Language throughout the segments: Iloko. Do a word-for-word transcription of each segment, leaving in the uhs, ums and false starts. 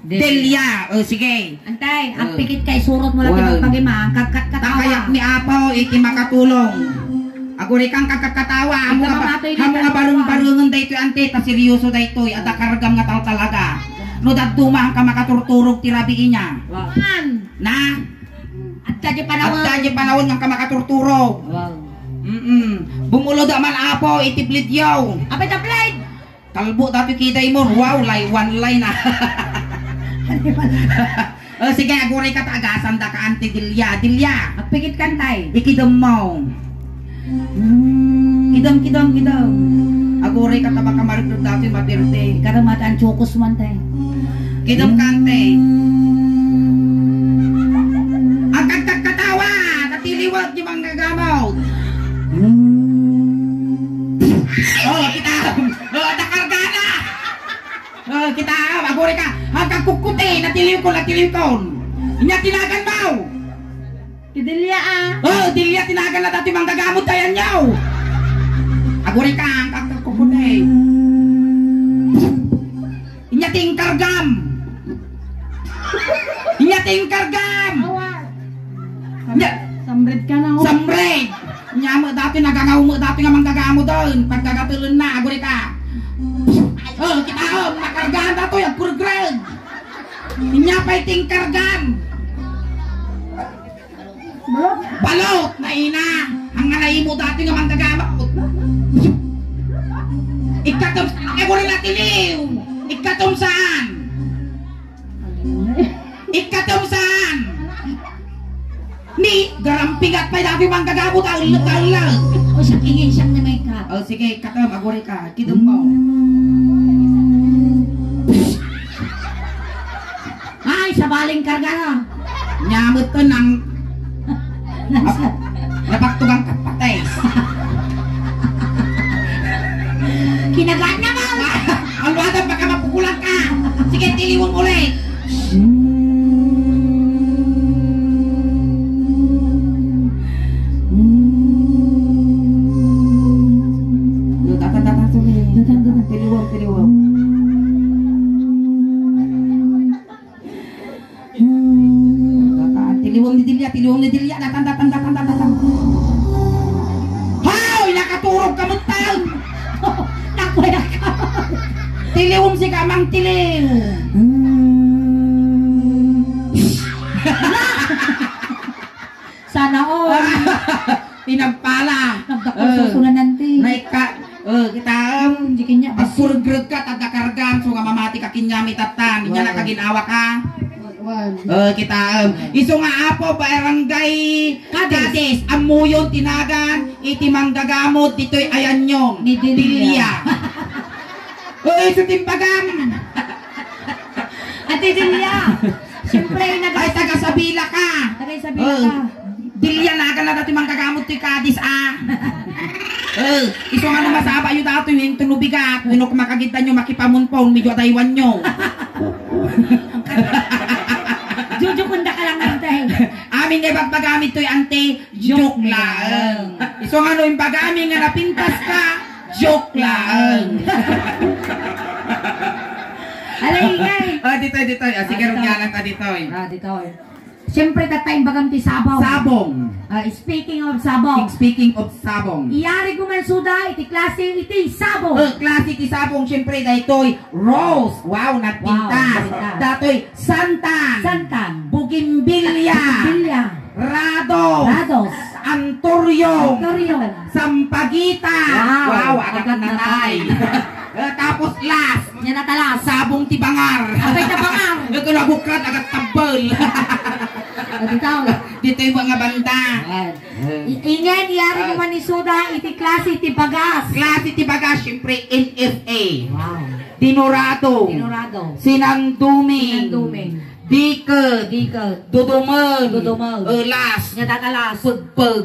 Delia. O, sige. Antay, agpikit ka, isurot mo lang ti bagbagimak. Kagkatkatawa. Takayak ni Apo iti makatulong. Agurikan, kagkatkatawa. Amo nga ba-, amo nga bareng-barengen daytoy, ante, ta seryoso daytoy. Adda kargam nga taltalaga. No dadduma, haanka makaturturog ti rabii niya. Wow. Na? Adda di panawen. Adda di panawen nga haanka makaturturog. Wow. Mm-mm. Bumulod man, Apo, iti blade yo. Apay ta blade? Kalbo datoy kitaem. Wow, lay, one line, ah. O, sige, agurayka ta agasandaka, Ante Delia. Delia. Agpikit ka, Antay. Ikidem mo. Mm. Kidem, kidem, kidem. Agurayka ta baka mariknod datoy mapirte. Karamatan, chokos mo, Antay. Kidem ka, Ante. Mm. Agkagkagkatawa, natiliwag ti manggagamot. Mm. O, kita. O, nakargana. O, kita, agurayka. Agkagkukkuti, natiliwkon, natiliwkon. Inya tinagan mo. Ti Delia, ah. O, Delia, tinagan na datoy manggagamot, ayanyo. Agurayka, agkagkukkuti. Inya ti inkargam. Inya ti inkargam. Awa. Inya. Samred ka na, oh. Samred. Inya met datoy, nagangaw met datoy nga manggagamot, oh. Pagkagatelenna, agurayka. O, kita, o, nakargaan datoy, agkuregreg. Inya pay ti inkargam. Balot, naina. Ang nalaimo datoy nga manggagamot. Ikkatom saan, agurayka, natiliw. Ikkatom saan. Ikkatom saan. Ni, garampigat pay datoy manggagamot, a, ullek, a, ullek. O, siak, ingin siak ni Micah. O, sige, ikkatom, agurayka. Kidem mo. Mm. Ay, sabaling karga na. Nya met to nang napaktugang ka patay. Kinagaan na mo. Alwada, baka mapukulan ka. Sige, tiliwem ulit. Datang, datang, datang. Tiliwem, tiliwem. Datang, tiliwem ni Delia, tiliwem ni Delia. Datang, datang, datang, datang, datang. Hoy, nakaturog ka met, tao. Nakuya ka. Tiliwem, sika, mangtiliw. Sana all. Ti nagpala. Nagdakkel susunan, Ante. Naikka, o, kita, em, agkuregreg ka, tagkakargam, so nga mamati ka kenka, maitatan. Inya nakaginawa ka. O, kita, em. Isu nga Apo, Barangay Cadiz. Cadiz. Ammoyon ti nagan iti manggagamot ditoy ayanyo. Ni Delia. Delia. O, isu ti imbagam. Ate Delia. Siyempre, naga- Ay, taga Sabila ka. Taga Isabela ka. Delia, nagan na datoy manggagamot ti Cadiz, ah. Eh, isu nga no masabayo datoy, inton no bigat, wenno makagiddanyo, makipamunpon, medyo adaywanyo. Jojoke-enda ka lang, Ante. Amin nga ibagbagami toy, Ante, joke laeng. Isu nga no imbagami nga napintas ka, joke laeng. Ala, ingay. Ah, ditoy, ditoy. Ah, sige, ditoy. Rugyanan ta ditoy. Ah, ditoy. Siyempre, tatta imbagam ti sabong. Sabong. Ah, speaking of sabong. Speaking of sabong. Iyarig mo man suda iti klase iti sabong. Eh, klase iti sabong, siyempre, daytoy rose. Wow, nagpintas. Wow, nagpintas. Datoy santan. Santan. Bugimbilya. Bugimbilya. Rados. Rados. Anturyum. Anturyum. Sampagita. Wow, wow, agak natay. Eh, tapos last. Nya natalas. Sabong ti bangar. Apay ta bangar? Eh, kung nabukrat, agak tabbel. O, ditoy. Ditoy mga banda. Ayan. I-, ingen, iyari mo man isuda, iti klase ti bagas. Klase ti bagas, siyempre, N F A. Wow. Dinorado. Dinorado. Sinanduming. Sinanduming. Diked. Diked. Dudumen. Dudumen. Elas. Nya dadalas. Pegpeg.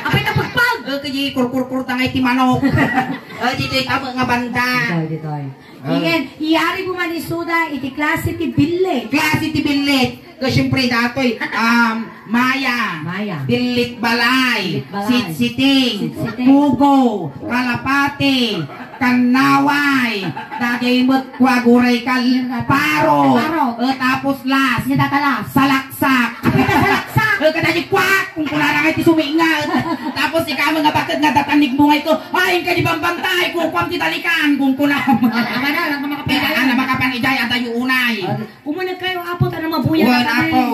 Apay na pegpeg? Eh, kaya kurkurkur ta ngay ti manok. Eh, ditoy tama nga banda. Ditoy, ditoy. Ah. Ingen, iyari mo man isuda, iti klase ti billit. Klase ti billit. Ka siyempre datoy, um, maya. Maya. Billit balay. Billit balay. Sitsiting. Sitsiting. Pugo. Kalapati. Kannaway. Dagay met kua, aguray ka, paro. Paro. E, tapos las. Nya datalas. Salaksak. Kita salaksak. E, kadaji kua, kunkuna ngay ti sumingat. Tapos ikaw nga bakit nga datanigmo ngay ko, ay, inka di bambantay, kukuam ti talikan, kunkuna. Aman na, lang ka makapangijay. Ana, makapanijay, adayo unay. Umuneg kayo, Apo, ta na mabuya. Wen, Apo.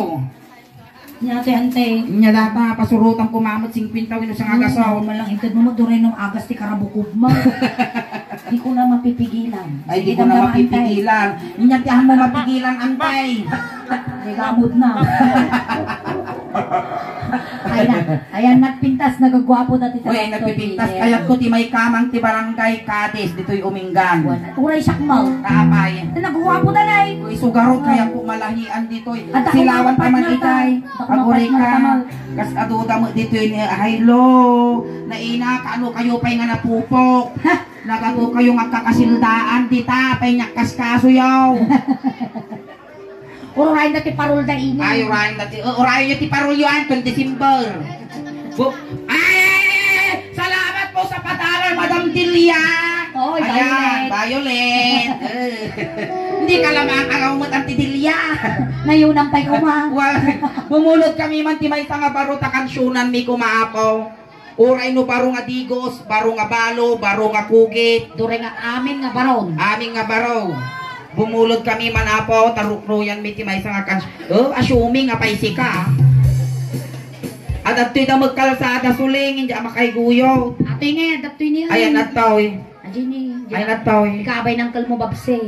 Nya, ate, ante. Nya data, pasurotan ko mamut singkwenta wenno sangagasaw. Malang inted mo, duray no agas ti karabukob mo. Di ko na mapipigilan. Ay, di ko na mapipigilan. Nya, ti amo mapigilan, antay. Di gamot na. Ay na, ayan, nagpintas, nagagwapo dati. Uy, nagpipintas, kayat ko ti may kamang ti barangay Cadiz, ditoy Umingan. Uray siak mo. Kaapay. Nagagwapo na, nay. Uy, sugarot, kayat ko malahian ditoy. Silawan ka man itay. Agurika. Kas aduda mo ditoy ni, hello. Naina, kaano kayo pay nga napupok? Nagato kayo nga kakasildaan, dita, pay nyak kaskaso yaw. Urayen da ti parol da ini. Ay, urayen da ti, urayen ti parol yo, Anton, December. Bu-, ay, ay, ay, ay, salamat po sa padalan, Madam Delia. Oy, ayan, Violet. Violet. Eh. Hindi ka lamang araw mo, Tante Delia. Nayunan pa'y kuma. Well, bumulod kami man ti maysa nga baro ta kansyunan mi kumaapo. Uray no baro nga digos, baro nga balo, baro nga kugit. Duray nga amin nga baron. Amin nga baro. Bumulod kami man, Apo, ta ruknoyan mi ti maysa nga kans-, oh, assuming nga pay sika. Adtoy da magkalsada, Suling, hindi a makaiguyo. Atoy nga, adtoy niya. Ayan, adtoy. Ajay ni, ayan, adtoy. Ikabay ng kalmo, babse.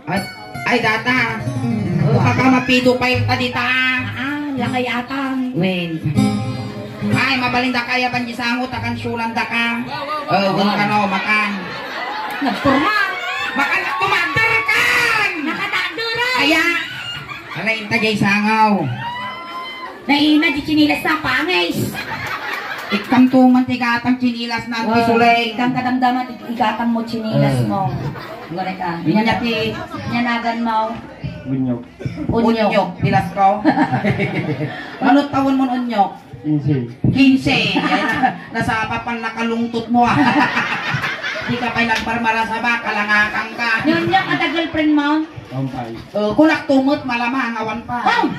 Ay, ay, data. Mm. O, baka mapido pa yung tadita. Ah, lakay atang. Wen. Ay, mabalin da kaya banji sango, takan syulan da ka. O, wen ka no, makan. Nagturma. Makan, tumader kan! Nakatader, ay! Aya. Ala, inta jay sangaw. Naina, di chinilas na, pangis. Ikam tuman ti gatang chinilas na, Auntie Suleng. Ikam kadamdaman, igatang mo chinilas mo. Gure ka. Inya ti nyanagan mo. Unyok. Unyok. Unyok, pilas ko. Ano taon mo, Unyok? Kinse. Kinse. Ay, na, nasapa pan nakalungtot mo, ah. Di ka pa'y nagmarmarasaba, kalangakan ka. Unyok, ada girlfriend mo? Ampay. O, kunak tumot, malamang, awan pa. Ay!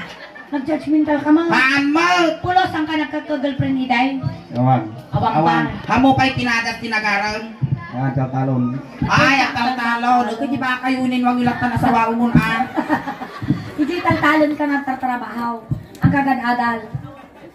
Nag-judgmental ka, ma. Haan, ma. Pulos, saan ka nagkaka-girlfriend ni Day? Awan. Awan pa. Awan. Hamo pa'y pinadas ti nagarem? Ah, taltalon. Ay, ang taltalon. Ito, di ba kayo ninwang ilatan asawa mo, ah? Hindi taltalon ka nagtatrabaho. Ang kagad-adal.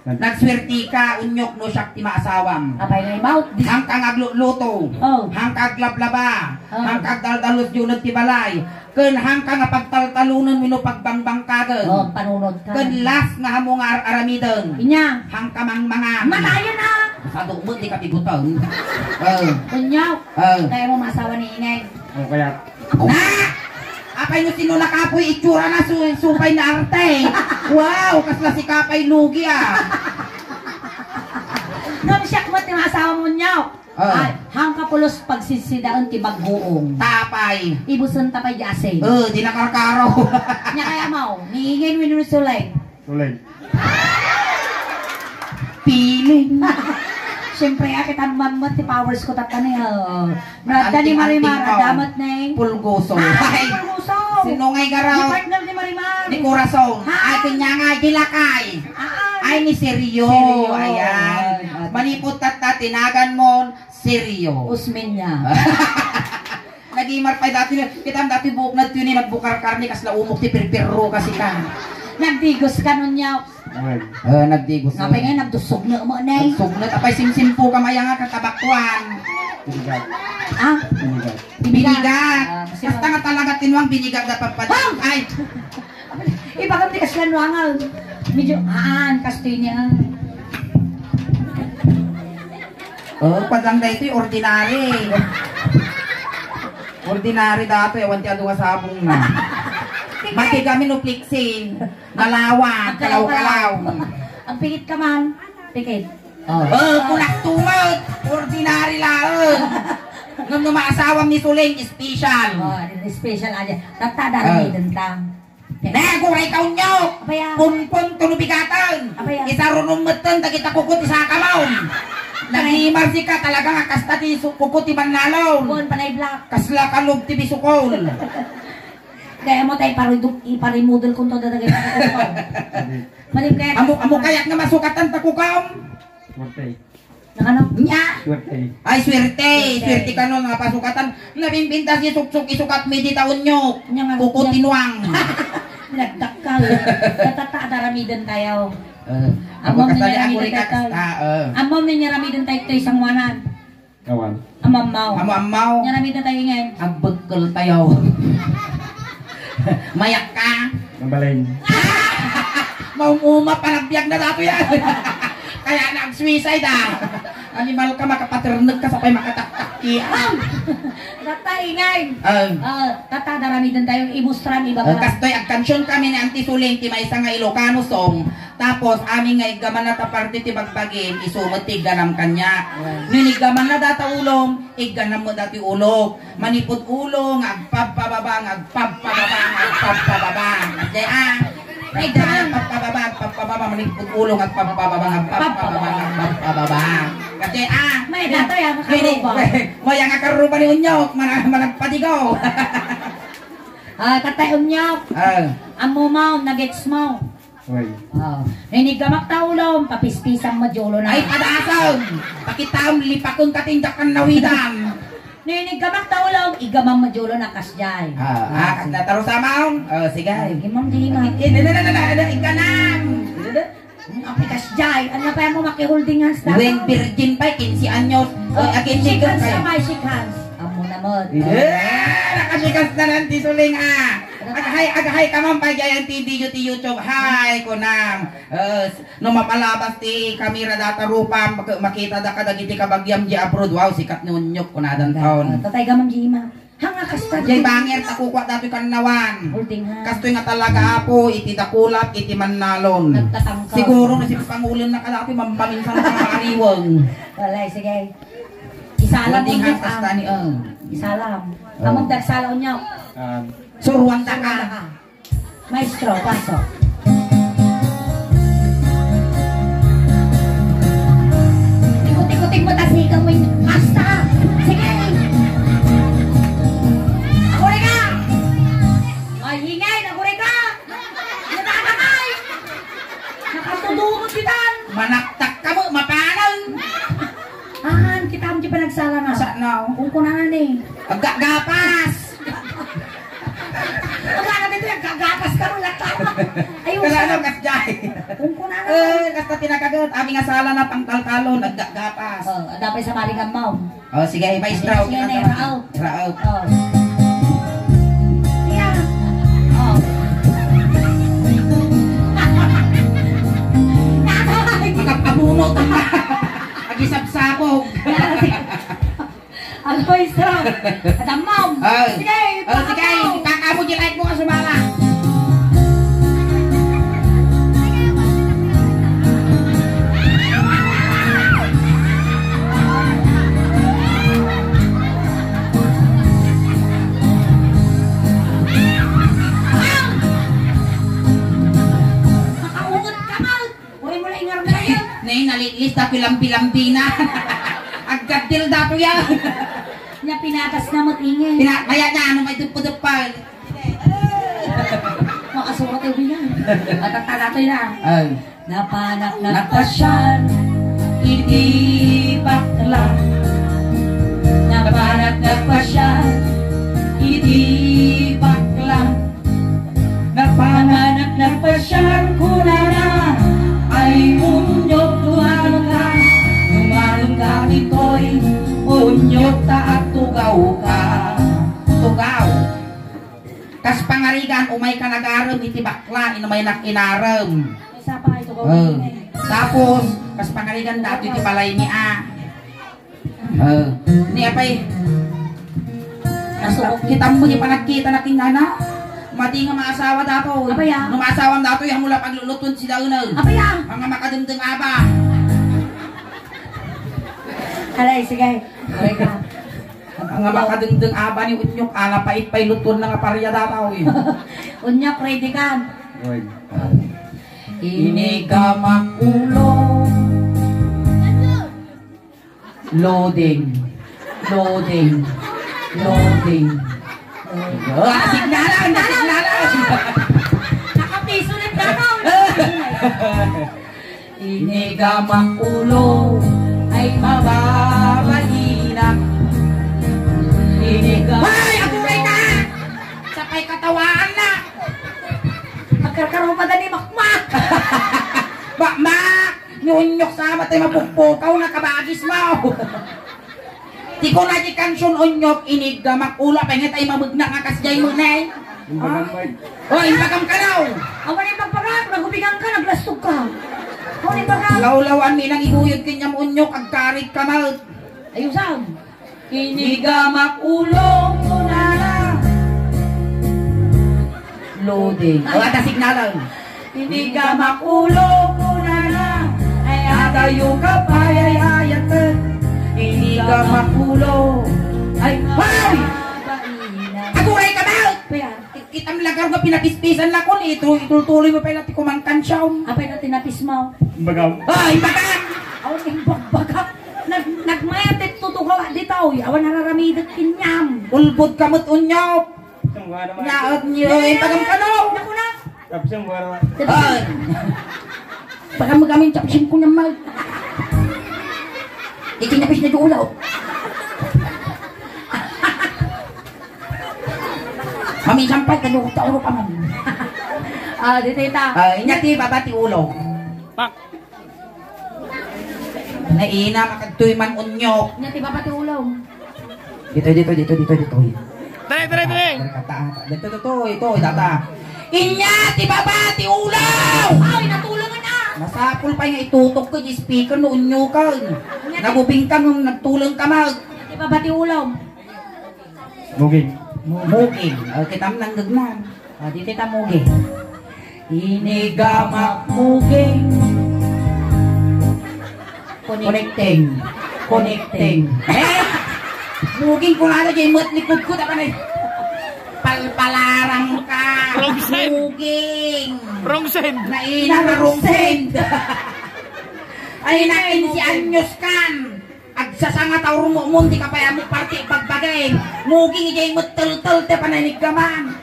Nagswerti ka, Unyok, no siak ti maasawam. Apay nga ibaw? Hangka nga agluto. Oh. Hangka aglablaba. Oh. Hangka agdaldalos di uneg ti balay. Ken hangka nga pagtaltalonen wenno pagbangbangkagen. Oh, panunot ka. Ken las nga hamo nga ar-aramiden. Inya. Hangka mangmanga. Matayen, ha? Sado mo, di ka pigutang. Oh. Kunyaw. Oh. Kaya mo masawa ni Ineng. O kaya? Na! Apay no sino nakapoy itsura na su-, supay na arte. Wow, kasla si Kapay Lugi, ah. Ngem siak met ti masawa mo, Nyaw. Ah. Ay, hangka pulos pagsisidaan ti baggoong. Tapay. Ibusen tapay di asin. Eh, di nakarkaro. Nya kaya mo, ni Ingen wenno ni Suleng. Suleng. Piling. Siyempre, akitan man mo ti powers ko, tatani, oh. Nagda ni Marimar, adamat na eh. Pulguso. Ay, Pulguso. Sino ngay garaw? Di partner ni Marimar. Ni Corazon. Ha? Ay, kanya nga, di lakay. Ah, ah. Ay, ni Seryo. Seryo. Ayan. Ay, manipot tatta, tinagan mo, Seryo. Usmin niya. Nagimar pay dati, kitam dati buok na tuni, nagbukarkar ni kasla umok ti pirpirro kasi ka. Nagdigos ka nun niya. Amen. Eh, nagdigos. Napay nga, nagdusog na mo, nay. Nagsugnat. Apay, simsimpo ka, maya nga, katabakuan. Binigat. Ah? Binigat. Binigat. Ah, kasi basta nga talaga tinuang binigat na pagpad-, ay! Ibagam ti kasla nuangal. Medyo, aan, kastoy niya. Oh, padang da ito'y ordinary. Ordinary dato, ewan ti adu nga sabong na. Mati kami no flexing. Nalawa, kalaw-kalaw. Ang pikit ka man. Pikit. Oh. Oh, kunak tumot. Ordinary laeng. Ngem no maasawam ni Suling, special. Oh, special aja. Tatta, darami denta. Naguray ka unyo! Apaya? Pumpon to no bigaten! Apaya? Isarunom metten dagita kukot ti sakamaw! Nagimar sika talaga nga kasta ti su-, kuko ti bannalon. Kuan, panay black. Kasla kalog ti bisukol. Kaya mo tayo ipariduk-, iparimodel kung to dadagay na kuko. Malim kaya. Amo, amo kayat nga masukatan ta kukam? Swerte. Nakano? Nya? Swerte. Ay, swerte. Swerte. Swerte kano nga pasukatan. Nabimbintas ni suksok isukat mi di taon nyo. Nya nga, kuko nya. Tinuang. Nagdakkel. Natata, aramiden tayo. Eh, Ammo ako ni kasali, ako aramiden rin tayo. Kakasta, eh. Ammo ni aramiden tayo ito isang wanan. Awan. Amammaw. Amo ammaw. Ni aramiden tayo ngayon. Agbekkel tayo. Mayak ka. Ang balay. Maumuma, panagbiag na dato yan. Kaya na ang suicide, ah. Animal ka, makapaternek ka, sapay makataktak. Iya. Tatay, ingay. Ang. Ah, tata, daramidan tayo, imustra, iba. Ah, ka. Kastoy, agkansion kami ni Auntie Suling, ti maysa nga Ilocano song. Tapos, amin nga iggaman na ta parte ti bagbagim, isu met ti igganam kaniak. Ah. No iggaman na data ulom, igganam met dati ulok. Manipud ulo nga agpabpababa, nga agpabpababa, nga agpabpababa. Adi, ah. Ay, agpabpababa, agpabpababa, manipud ulo nga agpabpababa, nga agpabpababa, nga agpabpababa. Adi, ah. May datoy, ah, makaruba. May, may, may, nga karuba ni Unyok, mana-, managpadigaw. Ah, Tatay Unyok. Ah. Ammo mo, nagets mo. Uy. Oh. Ninigamak ta ulom, papispisam mo diulo na. Ay, padasam! Pakitaam, lipakon ka tindak kan nawidan. Ninigamak ta ulom, igamam mo diulo na kasjay. Ah, ah, kas sige. Natarusamam? Oh, sige. Ay, imam di imam. Eh, na, na, na, na, na, na, iganam. Ang pikas jay, ano pa mo makiholding hands na? When virgin pa, quince anyos. Oh, eh, again, shake hands ka, may shake hands. Amo naman. Eh, nakashikas na lang ti Suling, ah. Agahay, agahay ka man pa dyan ti video ti YouTube. Hi, kunam. Eh, no mapalabas ti kamera data rupa, mak-, makita da kadagiti kabagiam di abroad. Wow, sikat ni Unyok, kunadan taon. Ah, tatay gamam di ima. Hanga kasta. Jay banger ta kukua datoy kannawan. Holding hands. Kastoy nga talaga, Apo, iti dakulap, iti mannalon. Nagtatangka. Siguro no sipapangulen na kadatoy, mampaminsan na ka maariweng. Walay, sige. Isalam. Holding hands, ah. Kasta ni, eh. Isalam. Oh. Among dagsala unya. Um, Suruan da ka. Suruan da ka. Maestro, pasok. Ikot-ikotin mo, tas ikaw mo yung basta. Sige. Agurika! Ay, ingay, agurika! Natatakay! Nakatudurot kitan! Manaktak ka mo, mapanang! Ahan, kita mo di panagsala na. Sa, no? Kung kunanan eh. Aggapas! Wala na dito, nagkagapas ka, wala ka. Ay, wala. Pero ano, kasjay? Kung kunanan. Eh, kasta tinakagat, abi nga sala na pangtaltalon, naggagapas. Oh, dapat sa maringan mo. Oh, sige, maestra, sige, okay na, raot. Raot. Oh. Siya. Oh. Makapabunot ang agisabsabog. Agoy, so, adamom. Ah. Sige, ah, sige, pakamo. Pakamo, di like mo ka sumala. Makaungot ka, Mal. Uy, mula ingar na yan. Nay, nalilis ta pilampilampi na. Agkatil da to yan. Nya pinatas na mo, ingay. Pina-, kaya na, ano, may dupo-dupan. Makasukat yung bilang. Matatala to yun, ah. Ay. Napanak nagpasyal iti bakla. Napanak nagpasyal iti bakla. Napanak nagpasyal kunana, ay, Unyok, dumalon ka. Dumalon ka ditoy, Unyok, ta agtugaw ka. Tugaw. Kas pangarigan, umay ka nagarem iti bakla, inumaynak inarem. Isa pa, ito ko. Oh. Tapos, kas pangarigan, dati ti balay ni A. Oh. Ni apay. Aso, kita mo ni panagkita na kinana. Mati nga maasawa dato. Apay, ah? No maasawa dato, yan mo lang paglulutuan si daunag. Apay, ah? Mga makademdem aba. Alay, sige. Alay ka. Nga makadengdeng aba ni Unyok, ala pait pay lutuan na nga paria dataw, eh. Unyok, ready ka? Oy. Inigamak ulo. Loading. Loading. Loading. Ah, signalan! Signalan! Nakapiso na yung data. Inigamak ulo ay mababainak. Inigamak Hoy! Aguray ka! Sapay katawaan na! Agkarkaro pa da ni Makmak! Makmak! Ni unyok sa matay mapukpukaw na kabagis mo! Ti kuna ti kansion unyok, inigamak ulo, apay nga tay mamegnak nga kasdiay met ne. Imbagam, bay. Oh, imbagam ka daw. Awan imbagbaga, nagubigan ka, naglastog ka. Awan imbagam. Lawlawan mi nang iguyod kenyam unyok, agkarit ka met. Ayusam. Inigamak ulo, kunana. Loading. Ay. Wala ta signalan. Inigamak ulo, kunana. Ay, adayo ka pay ay ayaten. Inigamak ulo. Ay, hoy! Aguray ka ba? Kuya. Ki-, kitam lagar nga pinapispisan na kun, itu-, itultuloy mo pa yung ti kumangkan siya. Apay na tinapis mo? Bagam. Ay, bagam! Awan yung bagbagak. Nag-, nagmayat it tutugaw dito. Awan nararamidek kinyam. Ulbod ka mo't unyok. Sangwa naman. Naot niyo, eh, pagam ka, no? Naku na. Tapos yung buwan naman. Ay! Pagam mo kami, tapos yung kunyang mal. Ikinapis na yung ulaw. Maminsan pa, tanong ko, tauro pa man. Ah, di tita. Ah, inya ti baba ti ulo. Pak. Naina, makagtoy man unyok. Nya ti baba ti ulo. Dito, dito, dito, dito, dito. Dali, dali, dali. Dito, dito, ito, ito, tata. Inya, ti baba, ti ulo! Ay, natulungan na! Masapul pa nga itutok ko, di speaker, no unyokan. Inya, ti- Nagubing ka, nung nagtulang ka, mag- Inya, ti baba, ti ulo. Muging. Muging. O, kita mo, nanggag na. O, di kita muging. Inigamak muging. Connecting. Connecting. Eh! Muging ko na lagi, mat likod ko, dapat na. Palpalarang ka. Wrong send. Muging. Wrong send. Naina na wrong send. Ay, nakin si Anyos kan. Agsasanga ta urmo mon ti kapay-ammo parti bagbagay. Muging ijay met teltel ti pananiggaman.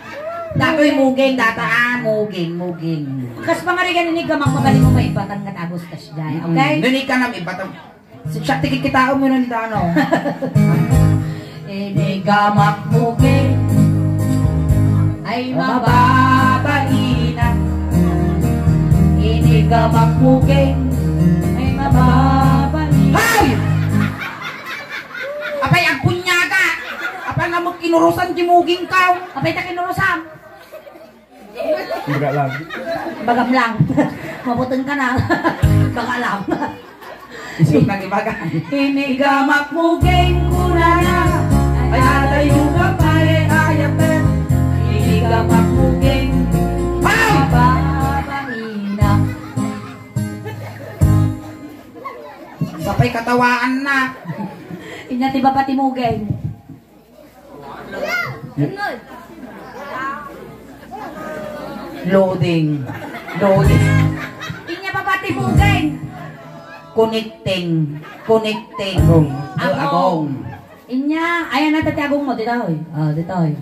Datoy muging, data, ah, muging, muging. Kas pangarigan ini gamak, mabalin mo maibbatan nga tagos kasdiay, okay? Mm. Nuni ka na maibbatan. Siak ti kikitaem mo nun dano. Inigamak muging. Ay, mababaina. Inigamak muging. Ay, mababaina. Hay! Apay, agpunyaga. Apay, namut kinurusan ti muging ka. Apay, ta kinurusan. Baga lang. Bagam lang. Mabuteng ka na. Baga lang. Isip nang ibaga. Inigamak muging kunana. Ay, adayo ka pay ay ayaten. Inigamak muging. Ay! Babaina. Sapay katawaan na. Inya ti baba ti muging. Loading. Loading. Inya baba ti muging. Connecting. Connecting. Agong. Agong. Agong. Inya, ayan na ti agong mo, ditoy. O, ditoy.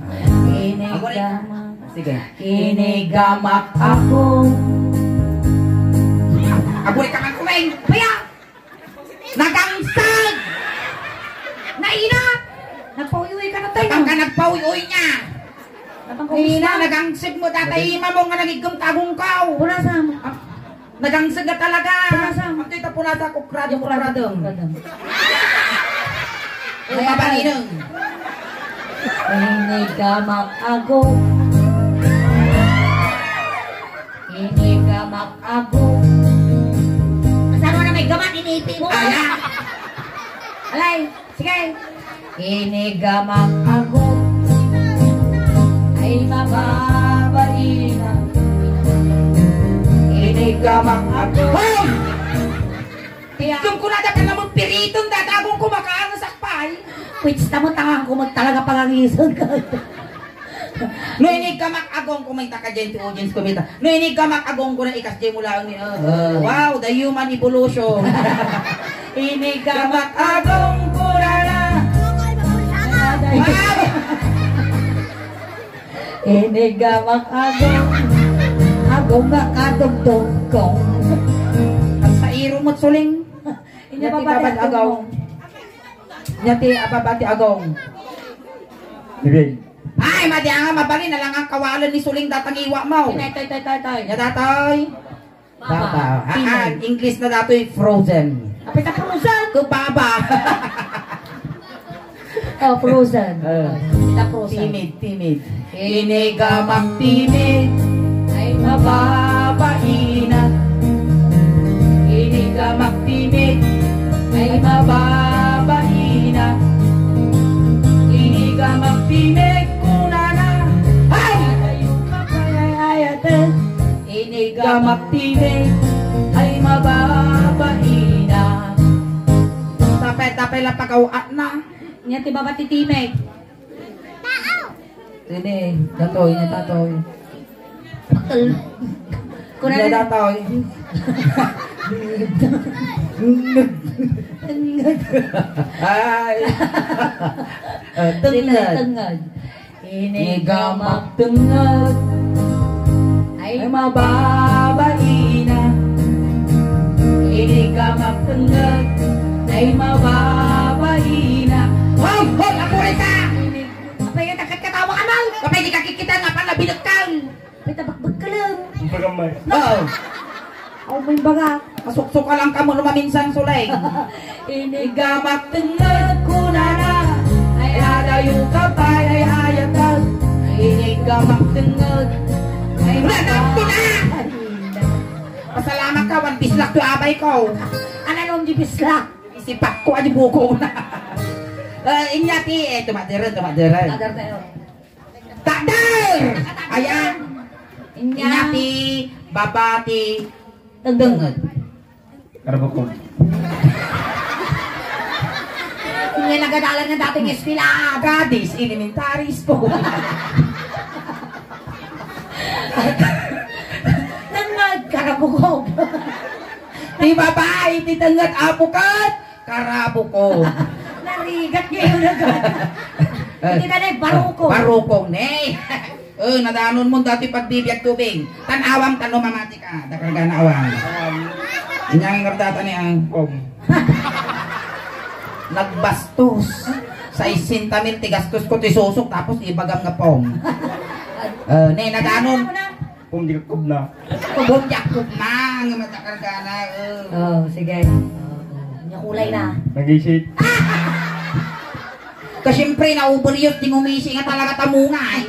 Inigamak. Sige. Inigamak agong. Agoy ka man, Kuweng. Kuya! Nagangsag! Naina! Nagpauy-uy ka na tayo. Saan ka nagpauy-uy niya? Natang Naina, kumusta? Nagangsag mo, tatay, ima mo nga nagigum tagong kao. Wala sa amo. Ah, nagangsag na talaga. Wala sa amo. Ang tita po nasa kukrado, kukrado. Kukrado. Ay, mabalinang. Inigamak ago. Inigamak ago. Kasano na may gamat, iniipi mo? Ala! Alay, sige. Inigamak ago. Ay, mababaina. Inigamak ago. Hoy! Kaya Kum kunada ka namang piriton, dadagon ko, makaangasak pa, ay. Pwits na mo, tangan ko, magtalaga pangangisan ka. No, inigamak agong ko, may taka dyan ti audience ko, mita. No, inigamak agong ko na ikas dyan mula ang, uh, wow, the human evolution. Inigamak agong Inigamak agong, agong nga kadugdugkong. Sa iro mo't suling. Inya ti babati agong. Inya ti ababa ti agong. Sige. Ay, madi nga mabalin, alangan kawalen ni suling datang iwa mo. Tay, tay, tay, tay, tay. Inya datoy. Baba. Baba. Ah, Timid. Ah, English na datoy, frozen. Apay ta frozen? Ko baba. Oh, frozen. Eh. Ita frozen. Timid, timid. Inigamak timid, ay mababaina. Inigamak timid, ay mababaina. Inigamak timid, kunana. Ay! Ayaw ka pa, ay, ay, ate. Inigamak timid, ay mababaina. Tapay-tapay lang pag-awat na. Nia ti baba ti timid. Ini, datoy, ini datoy. Kuna Ini na. Datoy. Ay. Eh, tenged. Tenged. Inigamak tenged. Ay, mababaina. Inigamak tenged. Ay, mababaina. Hoy! Hoy! Apuray ka! Apay, nagkatkatawa ka man! Apay, di ka kikita nga pala binagkang! Apay, tabakbag ka lang! Bagamay. Oo. Aw, may baga. Masuksukan lang kamo no maminsan, Suleng. Inigamak tenged kunana, ay adayo ka pay ay ayatag. Inigamak tenged, ay Ranap ko na! Pasalamat ka, wan bislak to abay ko. Ano nung di bislak? Isipak ko, adi buko na. Eh, inya ti, eh, tumaderen, tumaderen. Tagar tayo. Tagar! Ayan. Inya. Inya ti, baba ti, tenged. Karabukon. Nga nagadalan nga dating eskwela. Gadis, elementaris ko. Nangad, karabukog. Ti babae, ti tenged, apo ket karabukog. Narigat ngayon agad. Eh, Hindi ka na, barukog. Barukog, ne. Eh, nadanon mo dati pagbibiag tubig. Tan-awam, tan-, no mamati ka. Dakargana awam. Inyang ngardata ni ang pom. Nagbastos. Saisenta mil ti gastos ko ti susok, tapos ibagam nga pom. Eh, ne, nadanon. Pom, di ka kubna. Pom, di ka kubna. Nga matakargana, eh. Oh, sige. Oh, oh. Nya kulay na. Nag-isip. Ka siyempre, naubulios, di ngumisi nga talaga tamungay.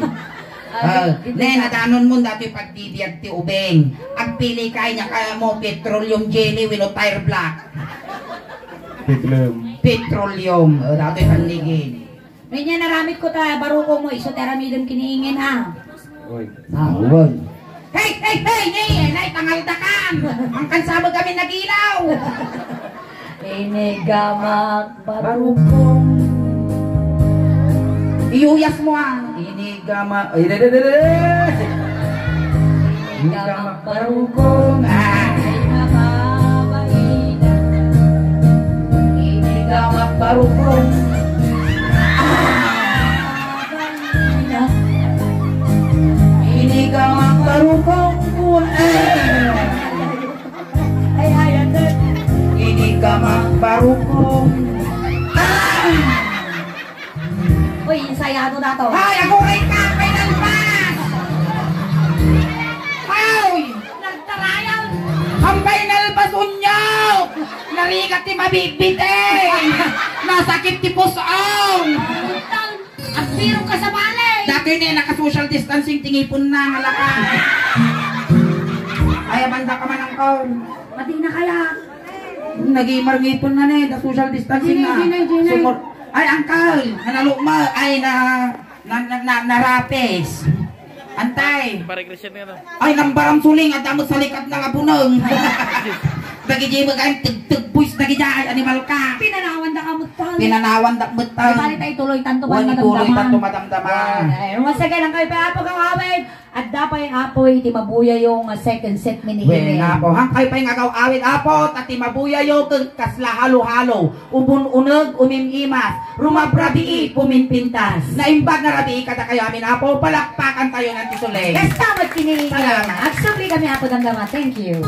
Ah, Ah, di-, di-, ne, di-, nadanon mo dati pagbibiag ti ubing. Agpili ka, inya kaya mo, petroleum jelly, wenno tire black. Petroleum. Petroleum. Oh, dati panligin. May niya naramit ko ta, barukong mo, iso ti aramidem kiniingin, ha? Oy. Ah, uwan. Hey, hey, hey, hey, nay, pangaldakan! Ang kansabag kami nagilaw! Inigamak barukong. Iyuyas mo, ah. Inigamak, ay, de, de, de, de, de. Inigamak barukong. Ah. Ay, mababaina. Inigamak barukong. Inigamak barukong kun ay. Ay, ay, ate. Inigamak barukong. Uy, ensayado na to. Ay, aguray ka, final pass! Ay! Nagtarayan! Ang final pass unyo! Narigat ti mabibit eh! Nasakit ti pusong! Ang biro ka sa balay! Dati ne, naka-social distancing, ti ngipon na, nalaka. Ay, abanda ka man, angkol. Mati na kaya? Nagimar ngipon na ne, da social distancing na. Ginay, ginay, ginay. Sumur-, ay, angkol, nalukma, ay, na, na, na, na, narapis. Antay. Pare Christian nga to. Ay, nambaram suling, at damot sa likat na nga punong. Dagiti magan, teg-, teg-, boys dagiti ay animal ka. Pinanawan da ka met tan. Pinanawan da met tan. Di bali ta ituloy tanto Wan madamdaman. Ituloy tanto madamdaman. Ay, masagalan kayo pa, Apo, kang awit. Adda pay, Apo, iti mabuyayo nga second set mi ni Wen, Apo. Hang kayo pay nga agaw-awit, Apo, ta ti mabuyayo ken kasla halo-halo. Ubun uneg, umim-imas. Rumabrabii, puminpintas. Naimbag nga rabii kada kayo amin, Apo. Palakpakan tayo ng tisuling. Kasta magkini. Salamat. Agsubli kami, Apo, damdama. Thank you.